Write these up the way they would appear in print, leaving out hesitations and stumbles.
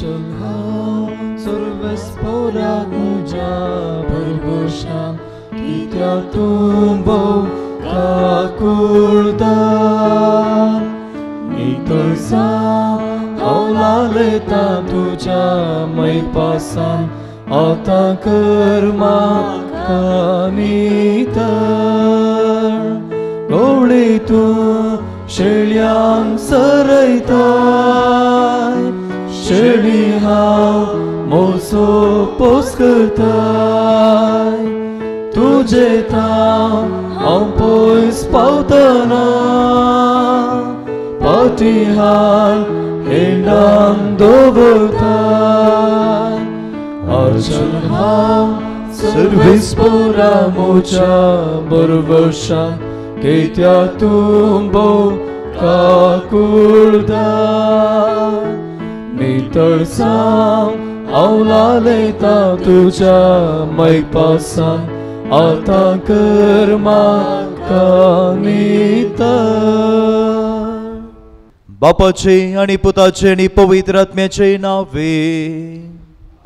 अचल हांव सर्वेस्पोराक म्हज्या भरवशान कित्याक तूं भोव काकुळदार. नितळसाण हांव लालयता तुज्या मैपासान आतां कर म्हाका नितळ. गवळी तूं शेळयांक सरयताय शेळी हांव मोसो पोस करताय. तुजे थाव हांव पयस पावतना फाटी हाल हेंडान दवरताय. अचल हांव सर्वेस्पोरा म्हज्या भरवशान कित्याक तूं भोव काकुळदार. नितळसाण हांव लालयता तुज्या मैपासान आतां कर म्हाका नितळ. बापाचे आनी पुताचे आनी पवित्र आत्म्याचे नावे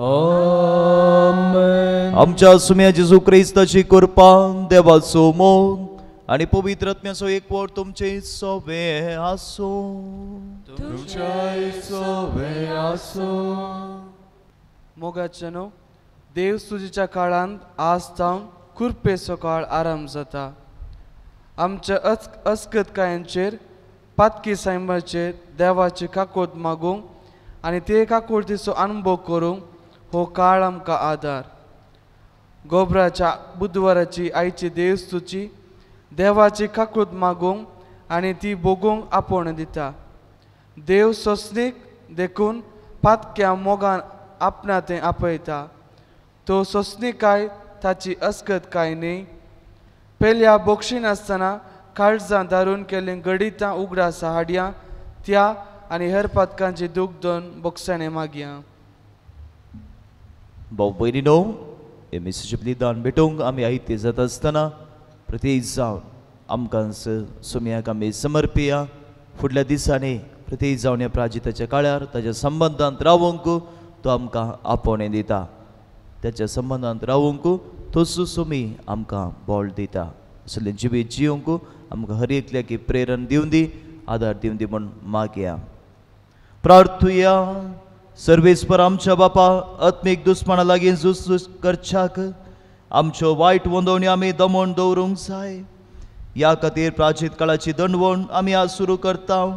आमेन. आमच्या सुम्या जेजू क्रिस्ताची कृपा, देवाचो मोग आनी पवित्र आत्म्याचो एकवट तुमचे सोवे आसूं. तुमच्याय सोवे आसूं. मोगाचे न्हू देव सुजीच्या काळांत आज जावन कुरपेचो काळ आराम जाता. आमच्या अस्कतकायांचेर पातकी सायबाचेर देवाची काकूत मागूंक आनी ते काकुळतीचो अनुभव करूंक हो काळ आमकां आदार. गोबराच्या बुधवाराची आयची देवस्तुची देवाची काकूत मागूंक आनी ती भोगूंक आपोवणें दिता. देव सोंसणीक देखून पातक्या मोगान आपणा तें आपयता. तो सोंसणीकाय ताची अस्कतकाय न्ही. पेल्या बोक्षिनासतना काळजां दारून केल्लीं गडितां उगडासा हाडया त्या आनी हेर पातकांची दूख दोन बोगसाणे मागया. भाव भयणीनो, हे मिसाचें बलिदान भेटोवंक आमी आयते जाता आसतना प्रत्येक जावन आमकां सुम्याक आमी समर्पिया. फुडल्या दिसांनी प्रत्येक जावन ह्या प्राजिताच्या काळार ताच्या संबंदांत रावंक तो आमकां आपोवणें दिता. ताच्या संबंदांत रावंक तो सुमी आमकां बळ दिता. असलें जिवीत जिवंक आमकां हर एकल्याक प्रेरण दिवन दी, आदार दिवन दी म्हूण मागया. प्रार्थुया. सर्वेस्पर आमच्या बापा, आत्मीक दुस्माना लागीं झूज करच्याक आमच्यो वायट वंदवण्यो आमी दमोवन दवरूंक जाय. ह्या खातीर प्राचीत काळाची दंडवण आमी आज सुरू करता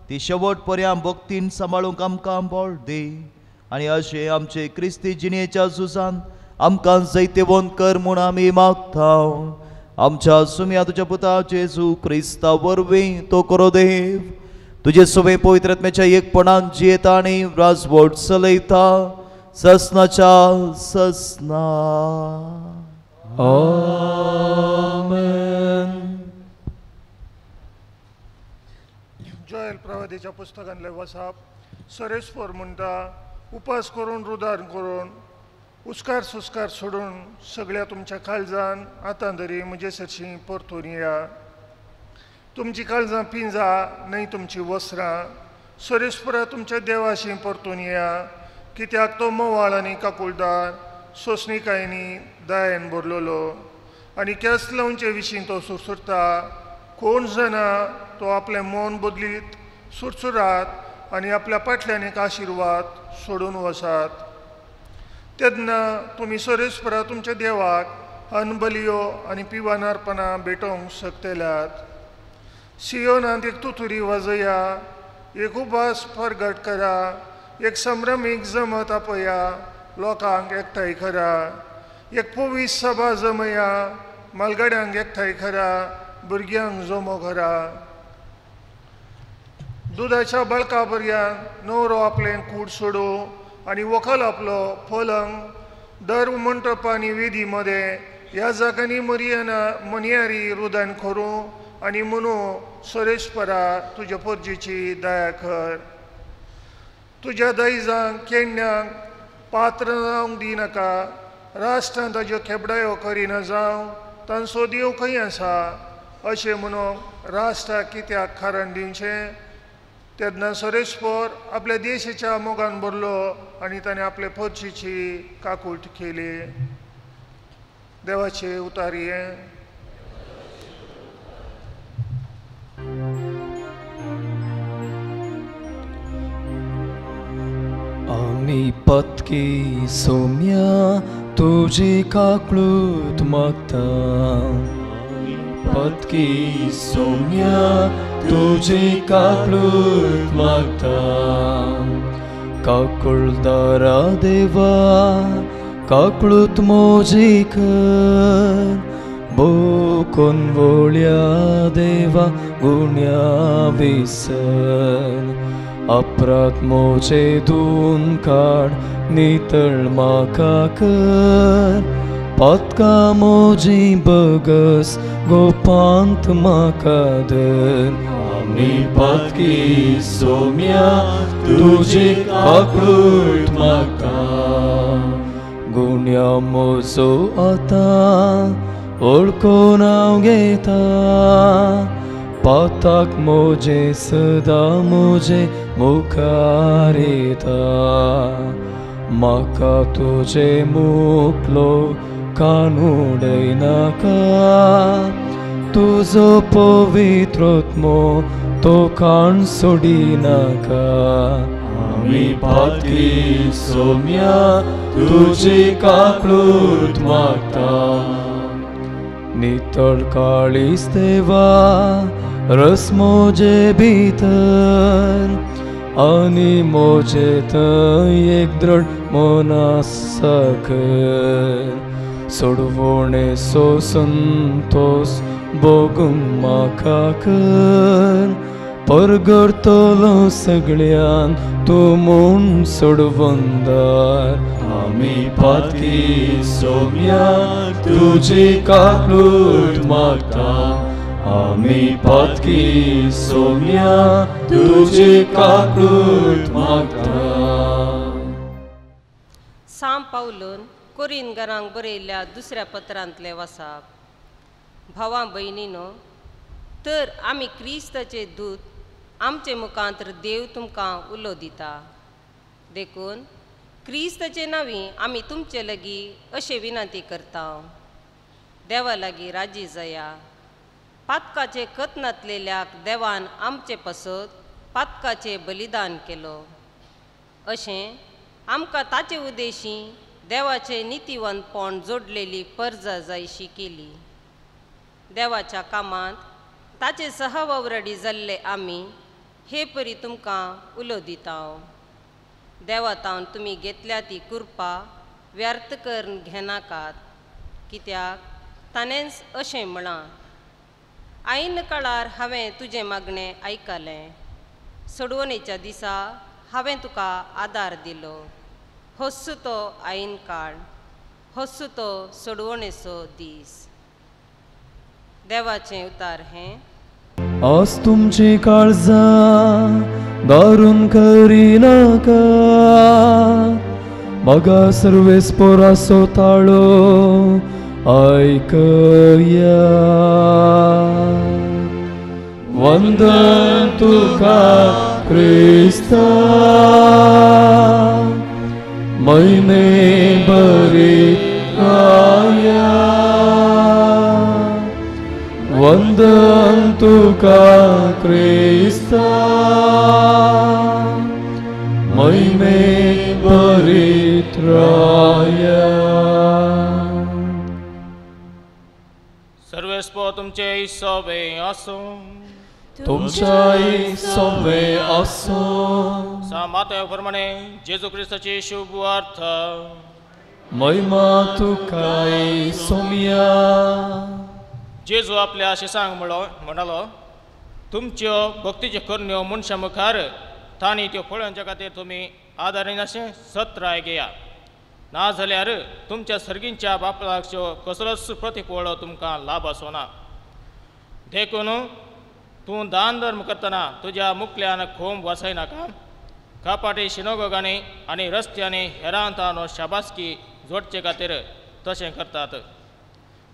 ती शेवट पर्यंत भक्तीन सांबाळूंक आमकां बळ दी आनी अशें आमचे क्रिस्ती जिणेच्या झुजान आमकां जैतिवंत कर म्हूण आमी मागता. आमच्या सुम्या तुज्या पुता जेजू क्रिस्ता वरवीं तो करो देव तुजे सवे पवित्र आत्म्याच्या एकपणान जियेता आनी राजवट चलयता ससनाच्या ससना. आमेन. जोएल प्रवादीच्या पुस्तकांतले वसाप. सरेस्पोर म्हणटा, उपास करून रुदार करून उस्कार सुस्कार सोडून सगळ्या तुमच्या काळजान आतां तरी म्हजे सरशीं परतून या. तुमची काळजां पिंजा न्हय तुमची वस्त्रां. सरेस्परा तुमच्या देवाशी परतून या, कित्याक तो मोवाळ आनी काकुळदार, सोंसणीकायेनी दयेन भरलेलो आनी केंस लावचे विशीं तो सुरसुरता. कोण जाणा तो आपलें मन बदलीत सुरसुरात आनी आपल्या पाटल्यान एक आशिर्वाद सोडून वसात. तेन्ना तुमी सरेस्परा तुमच्या देवाक अनबलियो आनी पिवानारपणां भेटोवंक शकतल्यात. सियोनांत एक तुतुरी वाजया, एक उपास परगट करा, एक संभ्रमीक जमत आपया, लोकांक एकठांय करा, एक पवीस सभा जमया, मालगाड्यांक एकठांय करा, भुरग्यांक जमो करा. दुदाच्या बळका भुरग्यांक न्हवरो आपलें कूड सोडूं आनी व्हंकल आपलो पलंग. दर मंटप आनी वेदी मदें ह्या जाग्यांनी मरियना मनियारी रुदान करूं आनी म्हणू, सरेस्परा तुज्या पोरजेची दया कर. तुज्या दायजांक केण्यांक पात्र जावंक दिनाका, राष्ट्रान ताज्यो खेबडायो करिना जावं, तांचो देव खंय आसा अशें म्हणून राष्ट्राक कित्याक कारण दिवचें. तेन्ना सरेस्पोर आपल्या देशाच्या मोगान भरलो आनी ताणें आपले फौजीची काकूट केली. देवाचे उतारये. आमी पतकी सोम्या तुजी काकळूत मागता, पतकी सोम्या तुजी काकळूत मागता. काकुळदारा देवा काकळूत मोजी कर, बोकोन वोळ्या देवा गुण्या विसर. अपराध मोजे धुवन काड नितळ म्हाका कर, पातका मोजी बगस गोपांत म्हाका धर. आमी पातकी सोम्या तुजी काकळूत मागता, गुण्या मोजो आतां ओळखून हांव घेता. पाताक मोजे सदां मोजे मुखार येता, म्हाका तुजे मुखलो कान उडयनाका. तुजो पवित्रोत्मो तो कान सोडिनाका. आमी पातकी सोम्या तुजी काकळूत मागता, नितळ काळीज देवा रस मोजे भितर, आनी मोजे थंय एक दृढ मना साकर. सोडवणेचो संतोस भोगूंक म्हाका कर, परगटतलो सगळ्यान तूं म्हूण सोडवंदार. आमी पातकी सोम्या तुजी काकळूत मागता, आमी पातकी सोम्या तुजी काकळूत मागता. सांव पावलून कोरिनगरांक बरयल्ल्या दुसऱ्या पत्रांतले वसाप. भावां भयणीनो, तर आमी क्रिस्ताचे दूत आमचे मुखांतर देव तुमकां उलो दिता. देखून क्रिस्ताचे नांवी आमी तुमचे लागीं अशें विनंती करता, देवा लागीं राजी जाया. पातकाचे खत नातलेल्याक देवान आमचे पासत पातकाचें बलिदान केलो, अशें आमकां ताचे उद्देशी देवाचे नितीवंतपण जोडलेली परजा जायशी केली. देवाच्या कामांत ताचे सहवावरडी जाल्ले आमी हे परी तुमकां उलो दिता. देवा तावन तुमी घेतल्या ती कृपा व्यर्थ करून घेनाकात, कित्याक ताणेंच अशें म्हळां, आयन काळार हांवें तुजें मागणें आयकलें, सोडवणेच्या दिसा हांवें तुका आदार दिलो. होस्सो तो आयन काळ, होस्सो तो सोडवणेचो दीस. देवाचें उतार हें. आज तुमची काळजां दारून करिनाका, म्हाका सर्वेस्पोराचो ताळो आयकया. वंदन तुका क्रिस्ता, महिमे बरी राया. वंदन तुका क्रिस्ता, महिमे बरी राया. सर्वेस्पो तुमचे सोबे आसूं, तुमच्याय सोबे आसूं. माते प्रमाणे जेजू क्रिस्ताची शुभ वार्ता. महिमा तुकाय सोम्या. जेजू आपल्या शिसांक म्हणालो, तुमच्यो भक्तीच्यो करण्यो मनशां मुखार तांणी त्यो पळोवच्या खातीर तुमी आदारिनाशें सत्राय घेया, नाजाल्यार तुमच्या सर्गींच्या बापलाच्यो कसलोच प्रतिफळ तुमकां लाभ आसना. देखून तूं दान धर्म करतना तुज्या मुखल्यान खोंब वासयनाका. कपाटी शिनोगोगांनी आनी रस्त्यांनी हेरांतानो शाबासकी जोडचे खातीर तशें करतात.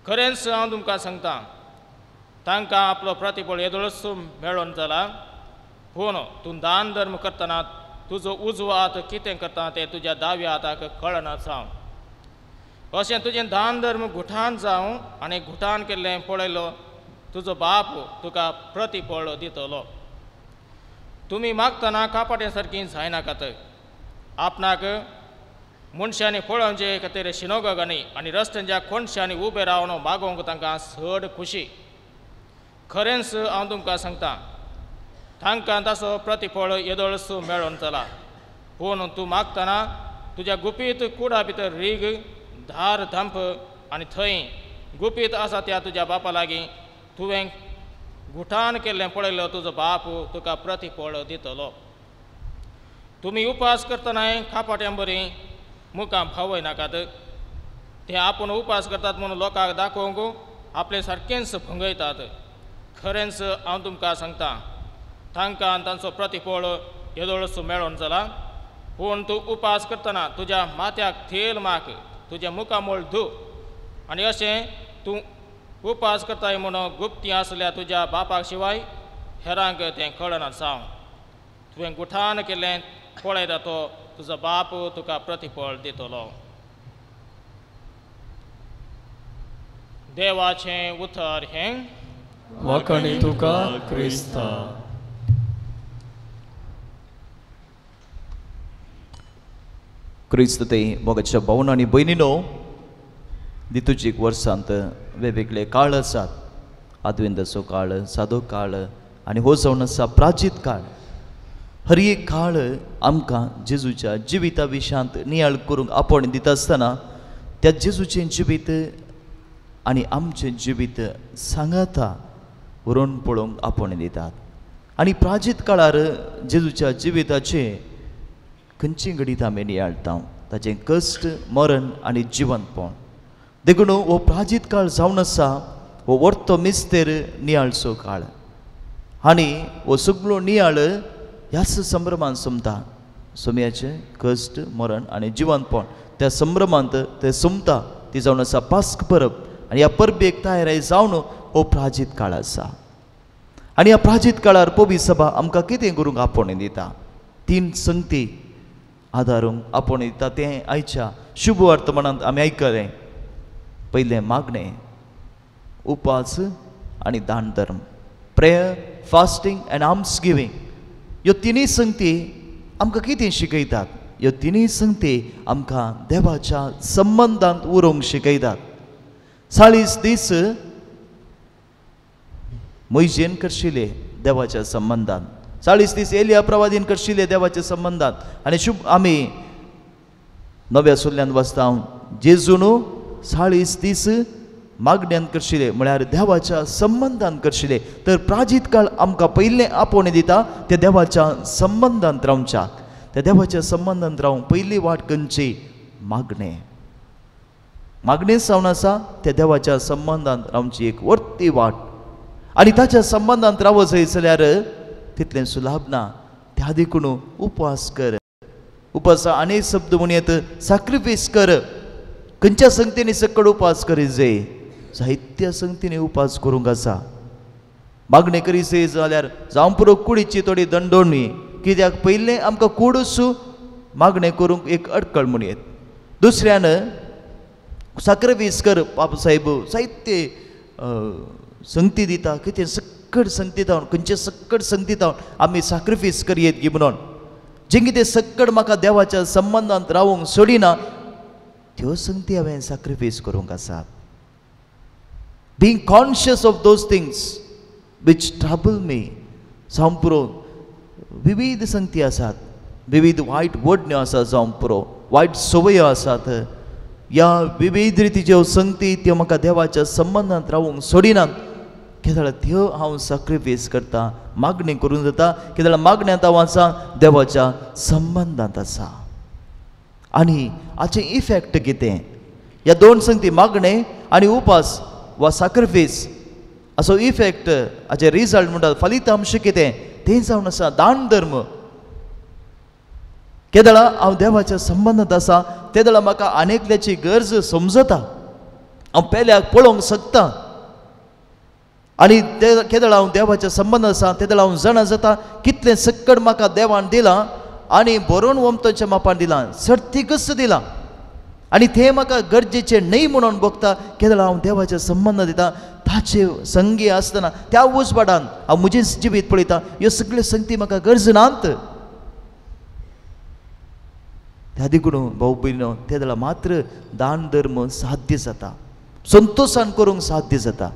खरेंच हांव तुमकां सांगता, तांकां आपलो प्रतिफळ येदोळच मेळोन जाला. पूण तूं दान धर्म करतना तुजो उजवो हात कितें करता तें तुज्या दाव्या हाताक कळना जावं. अशें तुजें दान धर्म गुठान जावं आनी गुठान केल्लें पळयलो तुजो बाप तुका प्रतिफळ दितलो. तुमी मागतना कापाट्या सारकीं जायनाकात. आपणाक मनशांनी पळोवचे खातीर शिनोगांनी आनी रस्त्यांच्या कोनशांनी उबे रावन मागोवंक तांकां चड खुशी. खरेंच हांव तुमकां सांगता, तांकां ताचो प्रतिफळ येदोळस मेळोन चला. पूण तूं मागतना तुज्या गुपीत कुडा भितर रीग धार धांप आनी थंय गुपीत आसा त्या तुज्या बापा लागीं तुवें गुठान केल्लें पळयलो तुजो बाप तुका प्रतिफळ दितलो. तुमी उपास करतनाय खापाट्यां बरी मुखां भावय नाकात. ते आपूण उपास करतात म्हणून लोकांक दाखोवंक आपले सारकेंच भंगयतात. खरेंच हांव तुमकां सांगता, तांकां तांचो प्रतिफळ येदोळस मेळोन जाला. पूण तूं उपास करतना तुज्या माथ्याक तेल माक, तुजें मुखामळ धू आनी अशें तूं उपास करताय म्हणून गुप्ती आसल्या तुज्या बापाक शिवाय हेरांक तें कळना जावं. तुवें गुठान केल्लें पळयता तो तुजो बाप तुका प्रतिफळ दितलो. देवाचें उतर हें वाखाणी तुका क्रिस्ता. क्रिस्त ते मोगाच्या भावन आनी भयणीनो, दितुजीक वर्सांत वेगवेगळे काळ आसात. आदविंदाचो काळ, सादो काळ आनी हो जावन आसा प्राचीत काळ. हर एक काळ आमकां जेजूच्या जिविता विशयांत नियाळ करूंक आपोवणें दिता आसतना त्या जेजूचें जिवीत आनी आमचें जिवीत सांगाता व्हरून पळोवंक आपोवणें दितात. आनी प्राचीत काळार जेजूच्या जिविताचें खंयची घडीत आमी नियाळटा, ताचें कश्ट, मरण आनी जिवंतपण. देखून हो प्राचीत काळ जावन आसा हो वर्तो मिस्तेर नियाळचो काळ आनी हो सगळो नियाळ ह्याच संभ्रमान सोमता. सोम्याचें कश्ट, मरण आनी जिवंतपण त्या संभ्रमांत तें सोमता. ती जावन आसा पास्क परब आनी ह्या परबेक तयाराय जावन हो प्राचीत काळ आसा. आनी ह्या प्राचीत काळार पवी सभा आमकां कितें करूंक आपोवणें दिता, तीन संगती आदारूंक आपोवणें दिता तें आयच्या शुभ वर्तमानांत आमी आयकलें. पयलें मागणें, उपास आनी दान धर्म, prayer, fasting and alms giving. ह्यो तिनूय संगती आमकां कितें शिकयतात? ह्यो तिनूय संगती आमकां देवाच्या संबंदांत उरोवंक शिकयतात. 40 दीस मोयजेन करशिले देवाच्या संबंदांत, 40 दीस एलिया प्रवादीन करशिले देवाच्या संबंदांत. आनी शुभ आमी नव्या सुल्ल्यान वाचता, जेजून 40 दीस मागण्यान करशिले, म्हळ्यार देवाच्या संबंदान करशिले. तर प्राचीत काळ आमकां पयलें आपोवणें दिता त्या देवाच्या संबंदांत रावच्याक. त्या देवाच्या संबंदांत रावंक पयली वाट खंयची? मागणें. मागणें जावन आसा त्या देवाच्या संबंदांत रावची एक वर्ती वाट. आनी ताच्या संबंदांत रावत जाय जाल्यार तितलें सुलाभ ना. त्या देखून उपवास कर. उपवास आनी शब्द म्हणयत साक्रिफायस कर. खंयच्या संगतींनी सकड उपास करीत जाय? साहित्य संगतींनी उपास करूंक आसा. मागणें करीत जाय जाल्यार जावं पुरो कुडीची थोडी दंडोवणी, कित्याक पयलें आमकां कूडच मागणें करूंक एक अडकळ म्हणयत. दुसऱ्यान साक्रिफायस कर. बाप साहेब साहित्य संगती दिता, कितें सक्कड संगती जावन, खंयचे सक्कड संगती जावन आमी साक्रिफायस करयेत गी म्हणून. जें कितें सक्कड म्हाका देवाच्या संबंदांत रावूंक सोडिना त्यो संगती हांवें साक्रिफायस करूंक आसात. Being conscious of those things which trouble me. जावं पुरो विविध संगती आसात, विविध वायट वडण्यो आसात, जावं पुरो वायट संवयो आसात. ह्या विविध रितीच्यो संगती त्यो म्हाका देवाच्या संबंदांत रावूंक सोडिनात. केदळ त्यो हांव साक्रिफायस करता, मागणी करूंक जाता. केदळ मागण्यांत हांव आसा देवाच्या संबंदांत आसा. आनी हाचें इफेक्ट कितें? ह्या दोन संगती मागणें आनी उपास वा साक्रिफायस असो इफेक्ट, हाचें रिजल्ट म्हणटात फलितांश कितें तें जावन आसा दान धर्म. केदळा हांव देवाच्या संबंदांत आसा तेदळा म्हाका अनेकल्याची गरज समजता, हांव पेल्याक पळोवंक शकता. आनी केदळ हांव देवाचे संबंद आसा तेदळ हांव जाणा जाता कितलें सक्कड म्हाका देवान दिलां आनी बरोवन वमतोच्या मापान दिलां, सर्तीकच दिलां आनी तें म्हाका गरजेचें न्हय म्हणून भोगता. केदळ हांव देवाचे संबंद दिता ताचे संगी आसतना त्या उजवाडान हांव म्हजें जिवीत पळयता, ह्यो सगळ्यो संगती म्हाका गरज नात. त्या देखून भाऊ भयणीनो तेदळा मात्र दान धर्म साध्य जाता, संतोशान करूंक साध्य जाता.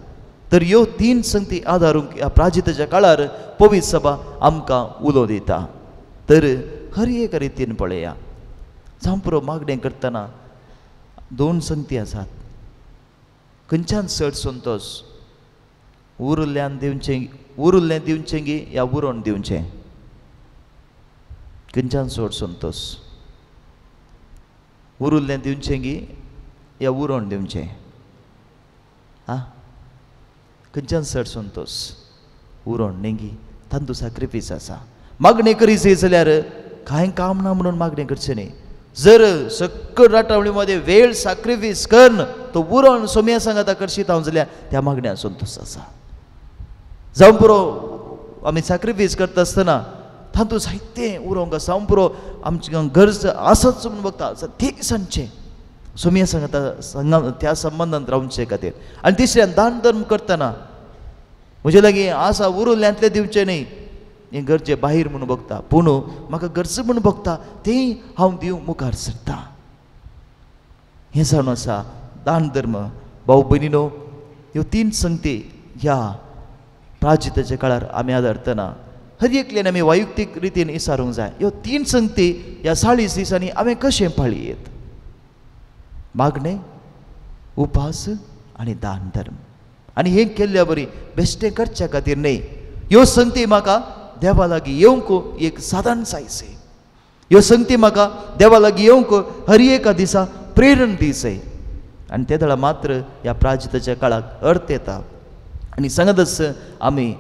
तर ह्यो तीन संगती आदारूंक ह्या प्राजिताच्या काळार पवित्र सभा आमकां उलो दिता. तर हर एक रितीन पळया, जावं पुरो मागणें करतना दोन संगती आसात, खंयच्यान चड संतोश, उरिल्ल्यान दिवचें, उरिल्लें दिवचें गी या उरोवन दिवचें, खंयच्यान चड संतोश, उरिल्लें दिवचें गी या उरोवन दिवचें, आं खंयच्यान चड संतोश, उरोवन न्ही गी, तांतू साक्रिफीस आसा. मागणें करी जाय जाल्यार कांय काम ना म्हणून मागणें करचें न्ही. जर सक्कड राटावळी मध्ये वेळ साक्रिफीस करून तो उरोवन सोम्या सांगाता करशीत हांव जाल्यार त्या मागण्या संतोश आसा. जावं पुरो आमी साक्रिफीस करता आसतना तातूंत जायतें उरोवंक आसा, जावं पुरो आमची गरज आसच म्हूण बघता ती सांगचें सोम्या सांगाता सांगा त्या संबंदांत रावचे खातीर. आनी तिसऱ्यान दान धर्म करतना म्हजे लागीं आसा उरुल्ल्यांतलें दिवचें न्ही, हें गरजे बाहीर म्हणून बघता, पूण म्हाका गरज म्हणून बघता तें हांव दिवंक मुखार सरता. हें जावन आसा दान धर्म. भाऊ भयणीनो ह्यो तीन संगती ह्या प्राजिताच्या काळार आमी आदारतना हर एकल्यान आमी वैयक्तीक रितीन विचारूंक जाय. ह्यो तीन संगती ह्या 40 दिसांनी हांवें कशें पाळयेत, मागणें, उपास आनी दान धर्म. आनी हें केल्ल्या बरी बेश्टें करच्या खातीर न्हय, ह्यो संगती म्हाका देवा लागीं येवंक एक साधन जायचें, ह्यो संगती म्हाका देवा लागीं येवंक हर एका दिसा प्रेरण दिसय. आनी ते दळा मात्र ह्या प्राजिताच्या काळाक अर्थ येता. आनी सांगतच आमी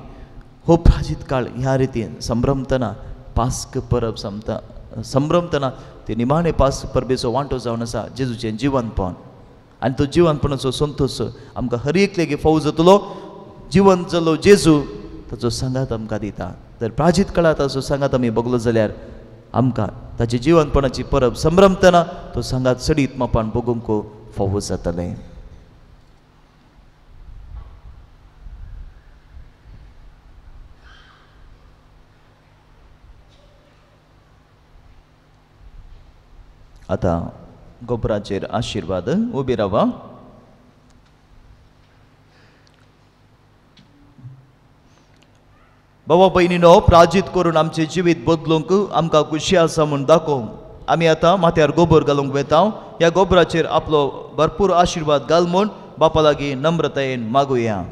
हो प्राजीत काळ ह्या रितीन संभ्रमतना पास्क परब समता संभ्रमतना ते निमाणे पास्क परबेचो वांटो जावन आसा जेजूचें जिवनपण. आनी तो जिवनपणाचो संतोश आमकां हर एक लेगीत फावो जातलो. जिवंत जालो जेजू ताचो सांगात आमकां दिता. तर प्राजीत काळांत ताचो सांगात आमी बगलो जाल्यार आमकां ताची जिवनपणाची परब संभ्रमतना तो सांगात सडीत मापान बगूंक फावो जातलें. आतां गोबराचेर आशिर्वाद उबी रावा. बाबा भयणीनो प्राजीत करून आमचें जिवीत बदलूंक आमकां खुशी आसा म्हूण दाखोवंक आमी आतां माथ्यार गोबर घालूंक वेता. ह्या गोबराचेर आपलो भरपूर आशिर्वाद घाल म्हूण बापा लागीं नम्रतायेन मागुया.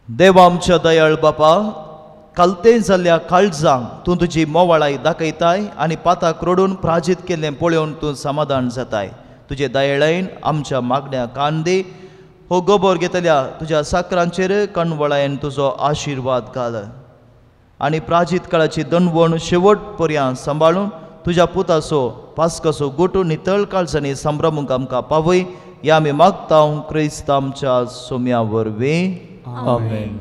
देवा आमच्या दयाळ बापा, कालतें जाल्ल्या काळजांक तूं तुजी मोवाळाय दाखयताय आनी पाताक रडून प्राजीत केल्लें पळोवन तूं समाधान जाताय. तुजे दयाळायेन आमच्या मागण्या कान दी. हो गोबर घेतल्या तुज्या साकरांचेर कणवळायेन तुजो आशिर्वाद घाल आनी प्राजीत काळाची दणवण शेवट पर्यंत सांबाळून तुज्या पुताचो पास्काचो गोटू नितळ काळजांनी संभ्रमूंक आमकां पावय. ह्या आमी मागता क्रिस्त आमच्या सोम्या वरवीं. आमेन.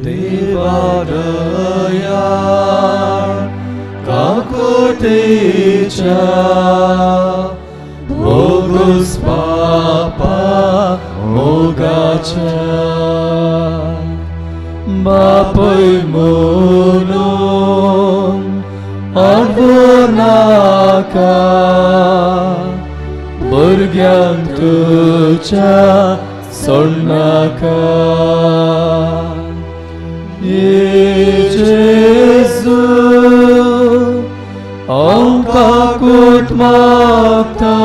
देवादया काकुळटीच्या भोगूस बापा मोगाच्या बापय म्हणून आडवो नाका भुरग्यांक तुज्या सोडनाका जेजू हांव काकूट मागता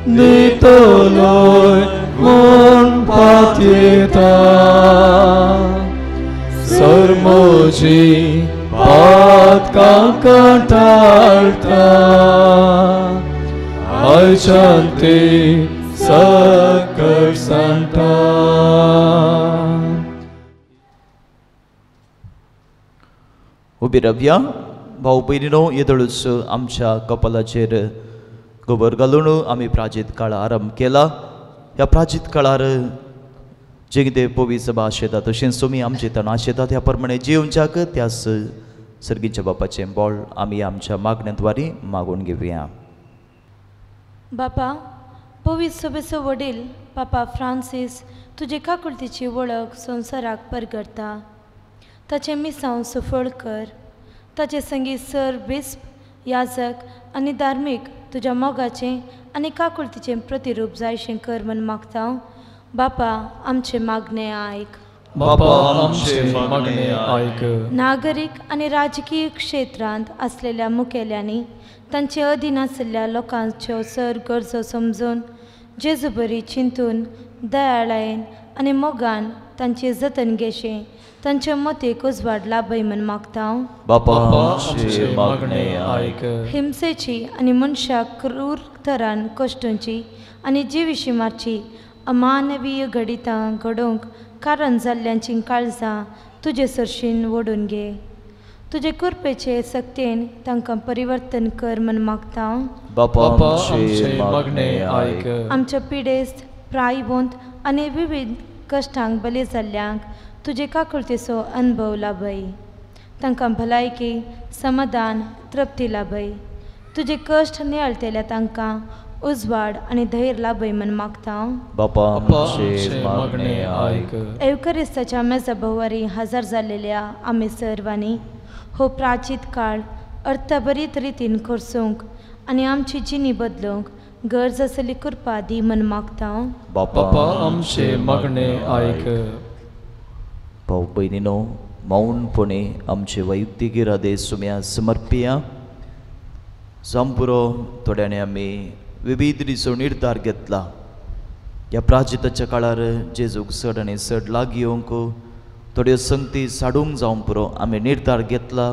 दितलोय म्हूण पातयेता सर म्हजी पातकां कंटाळटा आयच्यान ती सकट सांडटा. उबी रावया. भाऊ भयणीनो, येदोळूच आमच्या कपालाचेर गोबर घालून आमी प्राचीत काळ आरंभ केला. ह्या प्राचीत काळार जें कितें पवी सभा आशेता तशेंच तुमी आमचे तण आशेतात ह्या प्रमाणे जिवच्याक त्याच सर्गीच्या बापाचें बोळ आमी आमच्या मागण्यांद्वारी मागून घेवया. बापा, पवित्र सभेचो वडील पापा फ्रांसीस तुजे काकुळतीची वळख संवसाराक परगटता. ताचें मिसांव सफळ कर. ताचे संगीत सर बिस्प, याजक आनी धार्मीक तुज्या मोगाचें आनी काकुळतीचें प्रतिरूप जायशें कर म्हूण मागता. बापा, आमचें मागणें आयक. बापा, आमचें मागणें आयक. नागरीक आनी राजकीय क्षेत्रांत आसलेल्या मुखेल्यांनी तांचे अधीन आशिल्ल्या लोकांच्यो सर गरजो समजून जेजू बरी चिंतून दयाळायेन आनी मोगान तांची जतन घेशें तांच्या मतेक उजवाड लाभय म्हूण मागता. बापा, आमचें मागणें आयक. हिंसेची आनी मनशाक क्रूर थरान कश्टोंची आनी जिविशी मारची अमानवीय घडितां घडोवंक कारण जाल्ल्यांचीं काळजां तुजे सरशीन ओडून घे. तुजे कृपेचे सक्तेन तांकां परिवर्तन कर म्हूण मागता. बापा, आमचें मागणें आयक. आमच्या पिडेस्त, प्रायवंत आनी विविध कश्टांक बली जाल्ल्यांक तुजे काकुळतेचो अनुभव लाभय. तांकां भलायकी, समाधान, तृप्ती लाभय. तुजे कश्ट नियाळटल्या तांकां उजवाड आनी धैर्य लाभय म्हूण मागता. बापा, आमचें मागणें आयक. एवकरिस्ताच्या मेजा भोंवारी हजर जाल्लेल्या आमी सर्वांनी हो प्राचीत काळ अर्थभरीत रितीन खर्चूंक आनी आमची जिणी बदलूंक गरज आसली कृपा दी म्हूण मागता. बापा, आमचें मागणें आयक. भाऊ भयणीनो, मौनपणे आमचे वैयक्तीक इरादे सुम्या समर्पिया. जांपुरो थोड्यांनी आमी विविध रितीचो निर्धार घेतला. ह्या प्राचिताच्या काळार जेजूक चड आनी चड लागीं येवंक थोड्यो संगती साडूंक जावंक पुरो आमी निर्धार घेतला.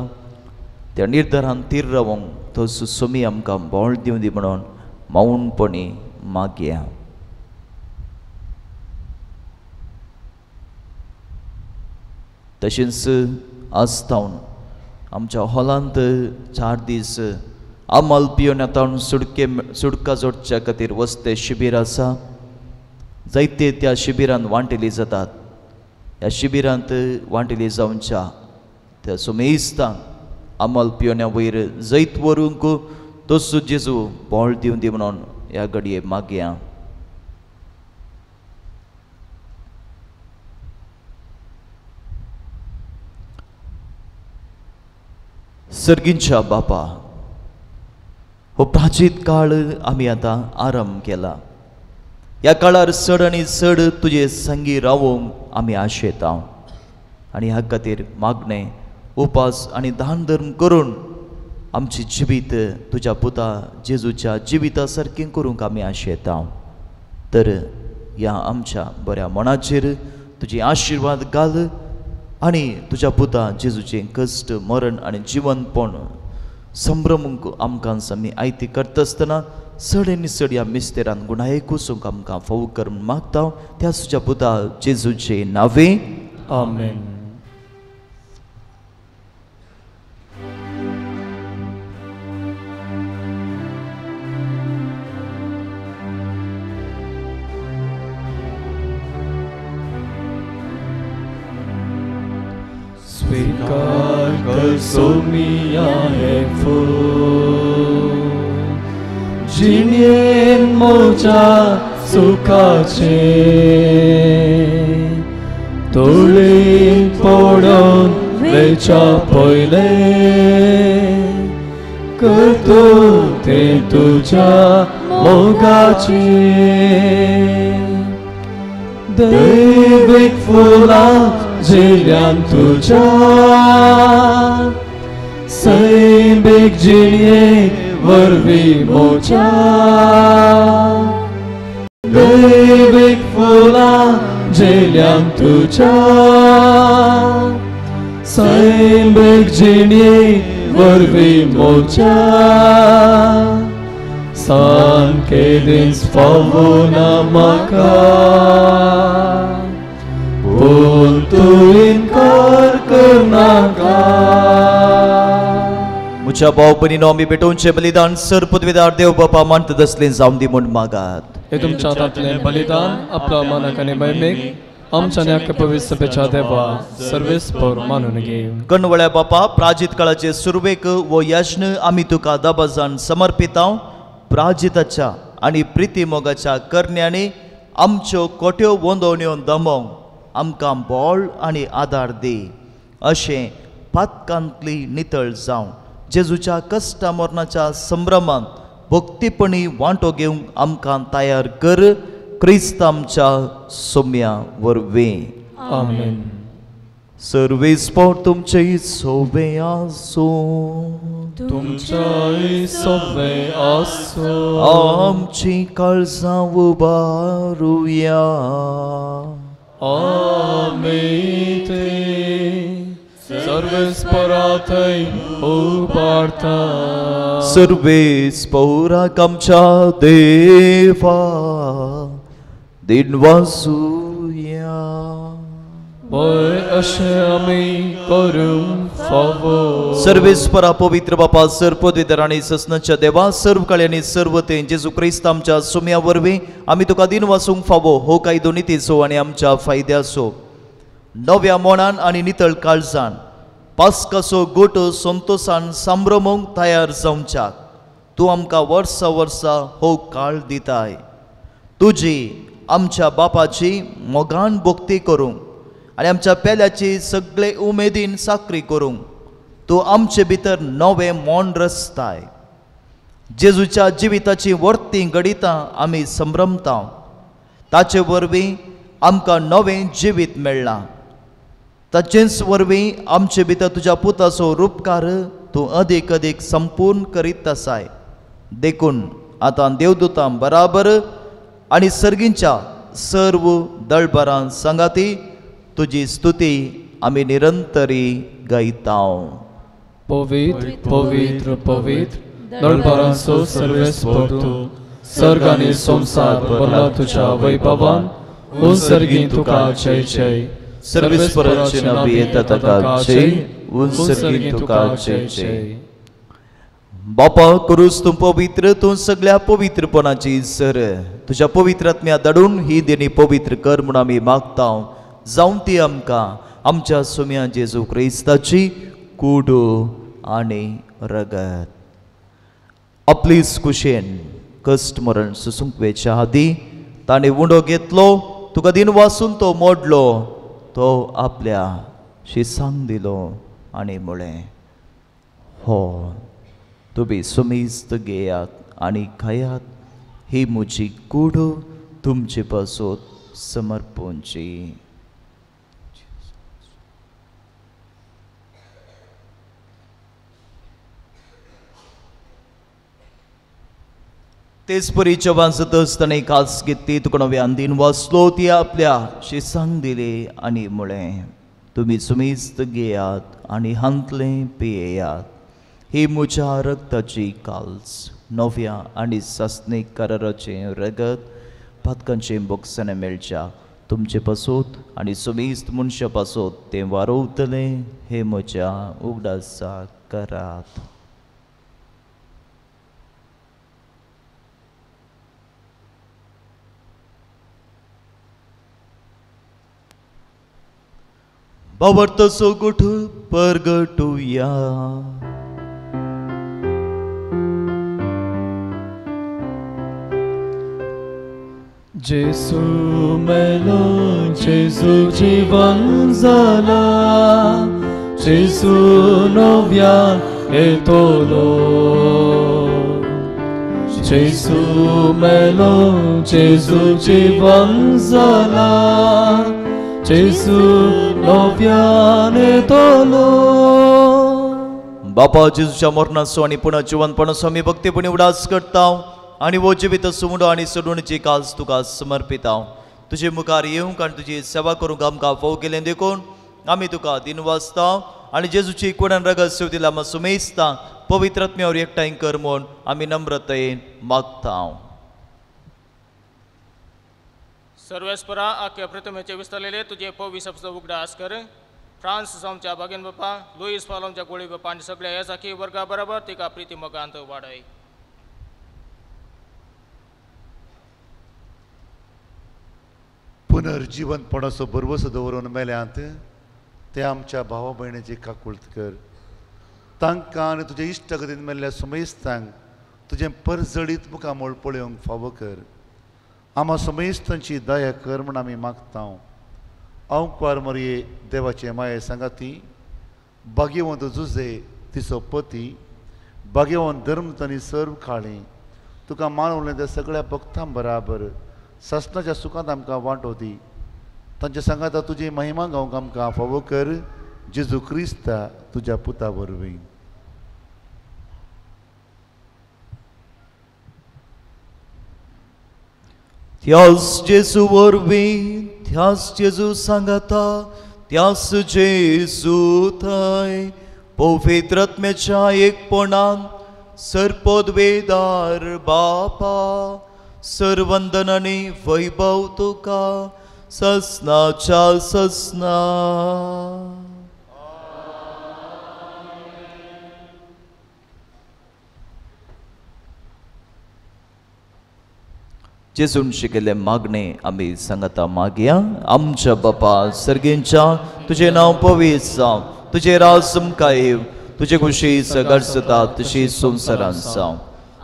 त्या निर्धारान तीर रावोंक तो सुमी आमकां बोळ दिवं दी म्हणून मौनपणी मागया. तशेंच आज तावन आमच्या हॉलांत 4 दीस आमल पिवन आतां सुटका जोडच्या खातीर वस्ते शिबीर आसा. जायते त्या शिबिरांत वांटेली जातात. ह्या शिबिरांत वांटेली जावच्या त्या सुमेस्तांक आमल पिवण्या वयर जैत व्हरूंक तसो जेजू बोळ दिवं दी म्हणून ह्या घडये मागया. सर्गींच्या बापा, हो प्राचीत काळ आमी आतां आरंभ केला. ह्या काळार चड आनी चड तुजे संगी रावोंक आमी आशेता आनी ह्या खातीर मागणें, उपास आनी दान धर्म करून आमचें जिवीत तुज्या पुता जेजूच्या जिविता सारकें करूंक आमी आशेता. तर ह्या आमच्या बऱ्या मनाचेर तुजी आशिर्वाद घाल आनी तुज्या पुता जेजूचें कश्ट, मरण आनी जिवनपण संभ्रमूंक आमकां आमी आयती करता आसतना चड आनी चड ह्या मिस्तेरान गुणाये कुसूंक आमकां फावो कर म्हूण मागता. त्या तुज्या पुता जेजूचें नांवे आमेन. स्वीकार कर सोमिया हें फूल जिणेन मोजा सुखाचें तोळीन पडोन वेच्या पयलें करतो तें तुज्या मोगाचें दैवीक फुलां झेल्यान तुज्या सैमीक जिणये वरवीं मोजा दैवीक फुलां झेल्यान तुज्या सैमीक जिणये वरवीं मोजा सामकें दीस फावना म्हाका पूण तूं इनकार करनाका. म्हज्या भाव भयणीनो आमी पेटोवचें बलिदान सर पदवीदार देव बापा मानता तसलें जावं दी म्हूण मागात. हे तुमच्या हातांतलें बलिदान आपल्या मनाक आनी महिमेक आमच्या न्याय पवित्र सभेच्या देवा सर्वेस्पर मानून घे. कणवळ्या बापा प्राजीत काळाचे सुरवेक वो यज्ञ आमी तुका दबाजान समर्पितांव. प्राजिताच्या आनी प्रिती मोगाच्या करण्यांनी आमच्यो कोट्यो वंदोवण्यो दमोवंक आमकां बळ आनी आदार दी. अशें पातकांतली नितळ जावं जेजूच्या कश्टा मरणाच्या संभ्रमांत भक्तीपणी वांटो घेवंक आमकां तयार कर क्रिस्त आमच्या सोम्या वरवीं. आमेन. सर्वेस्पर तुमचे सोबे आसूं. तुमच्याय सोबे आसूं. आमची काळजां उबारुया. आमी ते सर्वेस्परा थंय उबारता. सर्वेस्पराक आमच्या देवा दिनवासुया. वय अशें आमी करूंक फावो. सर्वेस्परा पवित्र बापा सर पदवीधर आनी ससनाच्या देवा सर्व काळ्यांनी सर्व ते जेजू क्रिस्त आमच्या सुम्या वरवीं आमी तुका दिनवासूंक फावो हो कायदो नितीचो आनी आमच्या फायद्याचो. नव्या मोणान आनी नितळ काळजान पास्काचो गोटो संतोसान संभ्रमूंक तयार जावच्याक तूं आमकां वर्सा वर्सा हो काळ दिताय. तुजी आमच्या बापाची मोगान भक्ती करूंक आनी आमच्या पेल्याची सगळे उमेदीन साकरी करूंक तूं आमचे भितर नवें मोन रचताय. जेजूच्या जिविताची वर्ती घडितां आमी संभ्रमता. ताचे वरवीं आमकां नवें जिवीत मेळ्ळां. ताचेच वरवीं आमचे भितर तुज्या पुताचो रुपकार तूं अदीक अदीक संपूर्ण करीत आसाय. देखून आतां देवदूतां बराबर आनी सर्गींच्या सर्व दळबरां सांगाती तुजी स्तुती आमी निरंतरी गायता. पवित्र पवित्र पवित्र दळबरांचो सर्वेस्पर तूं सर्ग आनी संवसार भरला तुज्या वैभवान. उंसर्गी तुका जय जय. सर्वेस्पराचे नांव येता ताका जय. उंसर्गी तुका जय जय. बापा करूस तूं पवित्र तूं सगळ्या पवित्रपणाची सर तुज्या पवित्र आत्म्या धाडून ही देणी पवित्र कर म्हूण आमी मागता. जावं ती आमकां आमच्या सुम्या जेजू क्रिस्ताची कूड आनी रगत. आपलीच कुशेन कश्ट मरण सुसूंक वेच्या आदीं ताणें उंडो घेतलो तुका दिन वासून तो मोडलो तो आपल्या शिसांक दिलो आनी म्हळें हो तुमी सुमेस्त घेयात आनी खायात ही म्हजी कूड तुमचे पासत समर्पणची. तेच परी जेवण जातच ताणें कास घेतली तुका नव्यान दिन वाचलो ती आपल्या शिसांक दिली आनी म्हळें तुमी सुमेस्त घेयात आनी हांतलें पियेयात ही म्हज्या रक्ताची काल्स नव्या आनी सासणीक कराराचें रगत पातकांचें बोगसणें मेळच्या तुमचे पासत आनी सुमेस्त मनशा पासत तें वारोवतलें हें म्हज्या उगडासाक करात. भावार्थाचो गोठ परगटुया. जेसू मेलो, जेसू जीवन जाला, जेसू नव्यान येतलो. जेसू मेलो, जेसू जीवन जाला, जेसू नव्यान येतलो. बापा जेजूच्या मरणाचो आनी पुनः जिवनपणाचो आमी भक्तीपणी उडास करता आनी वो जिवीत सुमुडो आनी सोडवणीची काज तुका समर्पिता. तुजे मुखार येवंक आनी तुजी सेवा करूंक आमकां फोव केलें देखून आमी तुका दिनवासता आनी जेजूची कुडान रगत सेवतीला आमकां सुमेजता पवित्र आत्म्यावर एकठांय कर म्हूण आमी नम्रतायेन मागता. सर्वेस्परा आख्या प्रतिमेचे विस्तारलेले तुजे पवी सबचो उगडास कर. फ्रांस आमच्या बागेन बापा, लुईस पावल आमच्या गोळी बापा आनी सगळ्या ह्या साखी वर्गा बरोबर तिका प्रिती मोगांत वाडय. पुनर्जीवनपणाचो भरवसो दवरून मेल्यांत ते आमच्या भावा भयणीची काकुळत कर. तांकां आनी तुज्या इश्टागतीन मेल्ल्या सुमेस्तांक तुजें परजळीत मुखामळ पळोवंक फावो कर. आमा सुमेस्तांची दया कर म्हूण आमी मागता. अंकवार मरये देवाचे माये सांगाती, भाग्यवंत जुजे तिचो पती, भाग्यवंत धर्म तांणी सर्व काळी तुका मानवलें त्या सगळ्या भक्तां बराबर सासणाच्या सुखांत आमकां वांटो दी. तांच्या सांगाता तुजी महिमा गावंक आमकां फावो कर. जेजू क्रिस्ता तुज्या पुता वरवीं. त्यास जेजू वरवीं, त्यास जेजू सांगाता, त्यास जेजू थंय पवित्र आत्म्याच्या एकपणान सर्पदवेदार बापा सर्वंदन आनी वैभव तुका ससनाच्या ससना. जेजून शिकयल्ले मागणे आमी सांगता मागया. आमच्या बापा सर्गेंच्या, तुजें नांव पवित्र जावं, तुजें राज आमकां येवं, तुजे खुशी सगळ जाता तशी संवसारांत जावं.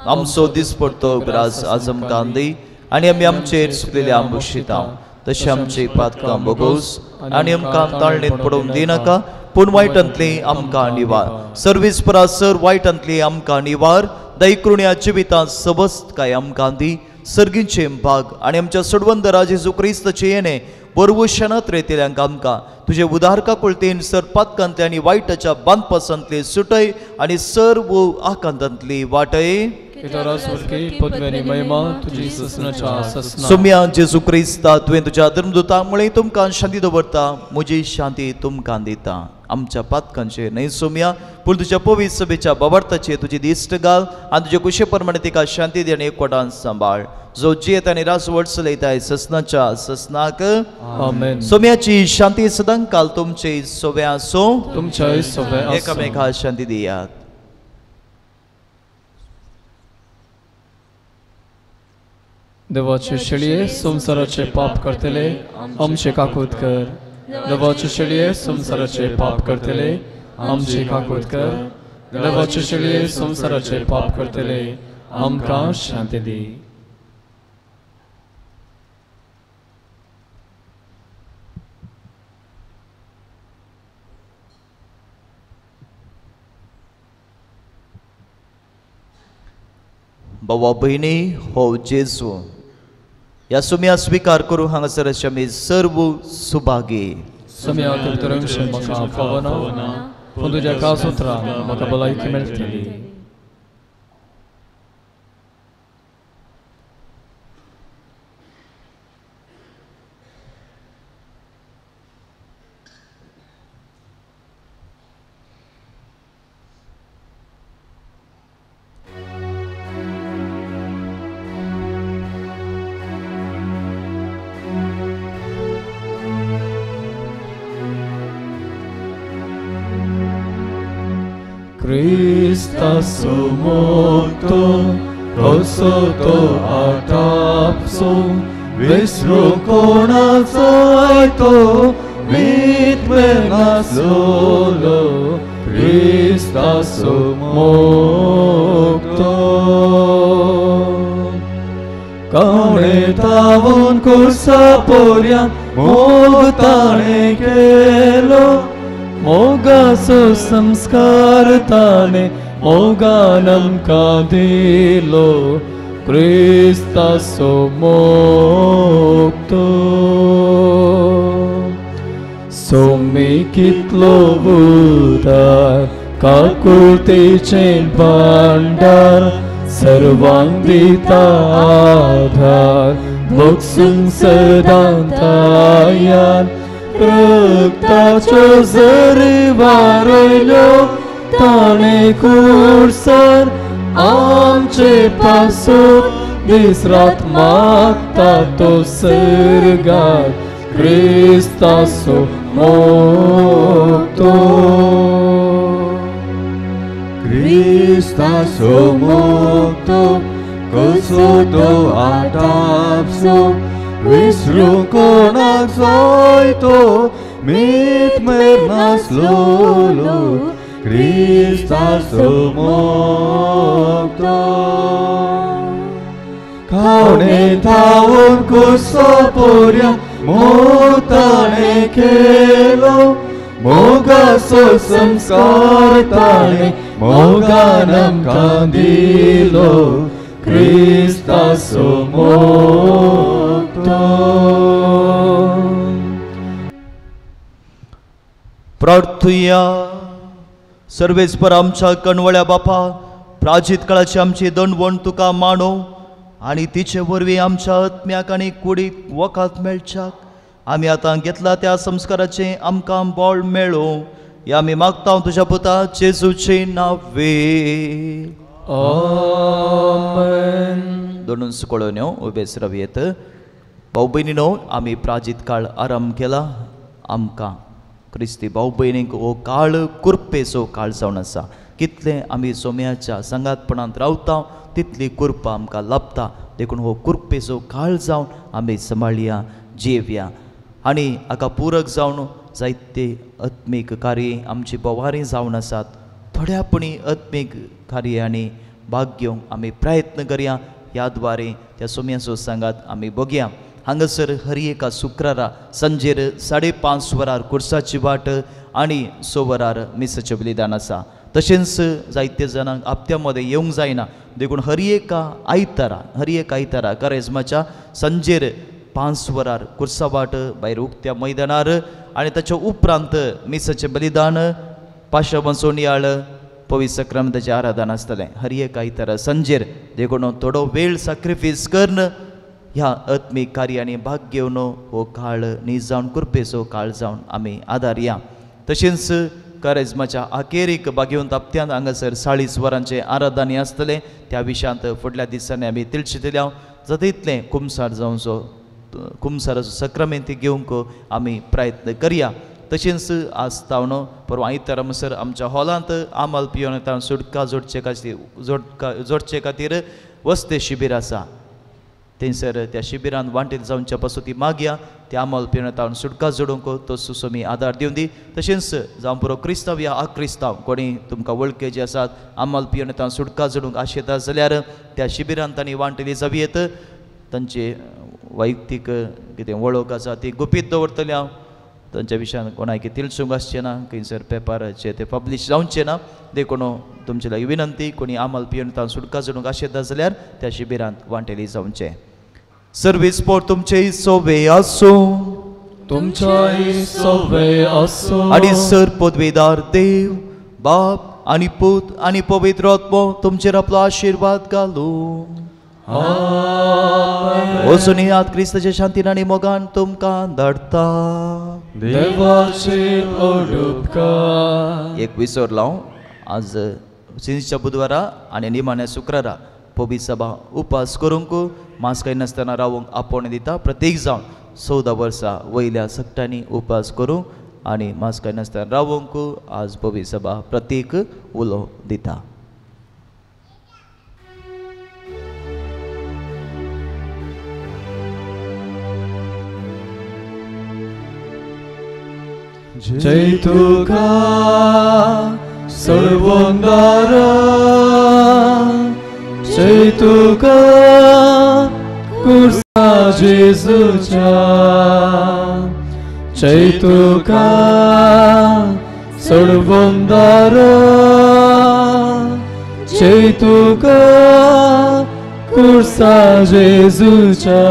आमचो दिसपडतो ग्रास आज आमकां दी आनी आमी आमचेर चुकलेल्या बक्षिता तशें आमची पातकां भोगोस आनी आमकां ताळणेंत पडोवंक दिनाका, पूण वायटांतली आमकां निवार. सर्वीस परा सर वायटांतली आमकां निवार. दैकृण्या जिवितांत सबस्त काय आमकां दी. सर्गींचे भाग आनी आमच्या सोडवंदरा जेजू क्रिस्ताचे येणे बरवशनात रेतेल्यांक आमकां तुजे उदार काकुळतेन सर पातकांतले आनी वायटाच्या बांदपासांतले सुटय आनी सर्व आकांतांतली वाटय. सोम्या जेजू क्रिस्ता, तुवें तुज्या धर्मदूता मुळे तुमकां शांती दवरता, म्हजी शांती तुमकां दिता. आमच्या पातकांचेर न्हय सोम्या, पूण तुज्या पवित्र सभेच्या बाबार्थाचेर तुजी दिश्ट घाल आनी तुजे कुशे प्रमाणे तिका शांती दी आनी एकवटान सांबाळ. जो जियेत आनी राजवट चलयताय ससनाच्या ससनाक. आमेन. सोम्याची शांती सदांकाल तुमचे सोव्या आसूं, तुमच्याय सोव्या आसूं. एकामेका शांती दियात. देवाचे शेळये संवसाराचे पाप करतले आमचे काकूत कर. देवाचे शेळये संवसाराचे पाप करतले आमचे काकूत कर. देवाचे शेळये संवसाराचे पाप करतले आमकां शांती दी. बाबा भयणी, हो जेजू ह्या सुम्या स्विकार करूं हांगासर आमी सर्व सुभागी. सुम्या तुमचे म्हाका फावना, पूण तुज्या खास उतरान म्हाका भलायकी मेळटली. Krista sumokto, kosoto atapso, visru konazoito, mitmrito. मेनासलोलो क्रिस्तासो मोगतो. कवणे तावून कुर्सा पोर्या मोग ताणे केलो, मोगाचो संस्कार ताणे मोगान आमकां दिलो क्रिस्तासो मोगतो. सोमी कितलो उदार काकुळतेचें भांडार, सर्वांक दिता आधार भोगसूंक सदां तयार. रक्ताच्यो झरी वारयल्यो ताणें कुर्सार, आमचे पासून दीस रात मागता तो सर्गार क्रिस्तासो मोगतो. क्रिस्तासो मोगतो कसो तो आटापसो, विसरूंक कोणाक जाय तो मीत मेरनासलोलो क्रिस्तासो मोगतो. खावणे थावन कुर्सा पोर्या मोग ताणें केलो, मोगाचो संस्कार ताणें मोगान आमकां दिलो क्रिस्तासो मोगतो. प्रार्थुया. सर्वेस्पर आमच्या कणवळ्या बापा, प्राजीत काळाची आमची दंडवण तुका मांडो आनी तिचे वरवीं आमच्या आत्म्याक आनी कुडीक वखद मेळच्याक आमी आतां घेतला त्या संस्काराचें आमकां बळ मेळो ह्या आमी मागता तुज्या पुता जेजूचे नांवे. आमेन. दोनूच कळोवन्यो उबेच रावयेत. भाव भयणीनो, आमी प्राजीत काळ आराम केला. आमकां क्रिस्ती भाव भयणींक हो काळ कुर्पेचो काळ जावन आसा. कितलें आमी सोम्याच्या सांगातपणांत रावता तितली कुर्पा आमकां लाभता. देखून हो कुर्पेचो काळ जावन आमी सांबाळया, जियेवया आनी हाका पूरक जावन जायते आत्मीक कार्य आमची बोवारी जावन आसात. थोड्यापणी आत्मीक कार्यांनी भाग घेवंक आमी प्रयत्न करया. ह्या द्वारे त्या सोम्याचो सांगात आमी बघया. हांगासर हर एका शुक्रारा सांजेर 5:30 वरार कुर्साची वाट आनी 6 वरार मिसाचें बलिदान आसा. तशेंच जायते जाणांक हप्त्या मदें येवंक जायना, देखून हर एका आयतारा, हर एक आयतारा करेजमाच्या सांजेर 5 वरार कुर्सा वाट भायर उक्त्या मैदानार आनी ताच्या उपरांत मिसाचें बलिदान, पाशाबांचो नियाळ, पवित्र सक्रमेंताचें आराधन आसतलें हर एक आयतारा सांजेर. देखून थोडो वेळ साक्रिफीस करून ह्या आत्मीक कार्यांनी भाग घेवन हो काळ न्ही जावन कृपेचो काळ जावन आमी आदारया. तशेंच करेजमाच्या अखेरीक बागेवन हप्त्यांत हांगासर 40 वरांचें आराधन आसतलें. त्या विशयांत फुडल्या दिसांनी आमी तिळशितले. जाता तितलें कुमसार जावचो, कुमसाराचो सक्रमेंत घेवंक आमी प्रयत्न करया. तशेंच आज तावन परवां आयतारा म्हणसर आमच्या हॉलांत आमल पियोन सुटका जोडचे खातीर जोडचे खातीर वस्ते शिबीर आसा. थंयसर त्या शिबिरान वांटेल जावच्या पासून ती मागया त्या आमल पियोन सुटका जोडूंक तो सुसोमी आदार दिवन दी. तशेंच जावं पुरो क्रिस्तांव या अक्रिस्तांव कोणी तुमकां वळखेचे आसात आमल पियोन सुटका जोडूंक आशेता जाल्यार त्या शिबिरान तांणी वांटेली जावयेत. तांचे वैयक्तीक कितें वळख आसा ती गुपीत दवरतले हांव. तांच्या विशयान कोणाक तिळसूंक आसचें ना, खंयसर पेपराचेर ते पब्लीश जावचें ना. देखून तुमचे लागीं विनंती, कोणी आमल पियोन सुटका जोडूंक आशेता जाल्यार त्या शिबिरांत वांटेली जावचें. सर्वीस पोर तुमचे सोवे आसूं, तुमच्याय सोवे आसूं. आनी सर पदवेदार देव बाप आनी पूत आनी पवित्र आत्मो तुमचेर आपलो आशिर्वाद घालूं. वचून याद क्रिस्ताच्या शांतीन आनी मोगान तुमकां धाडटा. देवाचे उपकार. एक विसरलो हांव, आज सिंजच्या बुधवारा आनी निमाण्या शुक्रारा पवित्र सभा उपास करूंक मांस खायनासतना रावूंक आपोवणें दिता. प्रत्येक जावन 14 वर्सां वयल्या सगट्यांनी उपास करूंक आनी मांस खायनासतना रावूंक आज पवित्र सभा प्रत्येक उलो दिता. जय तुका सोडवंदारा, जय तुका कुर्सा जेजूच्या, जय तुका सोडवंदारा, जय तुका कुर्सा जेजूच्या.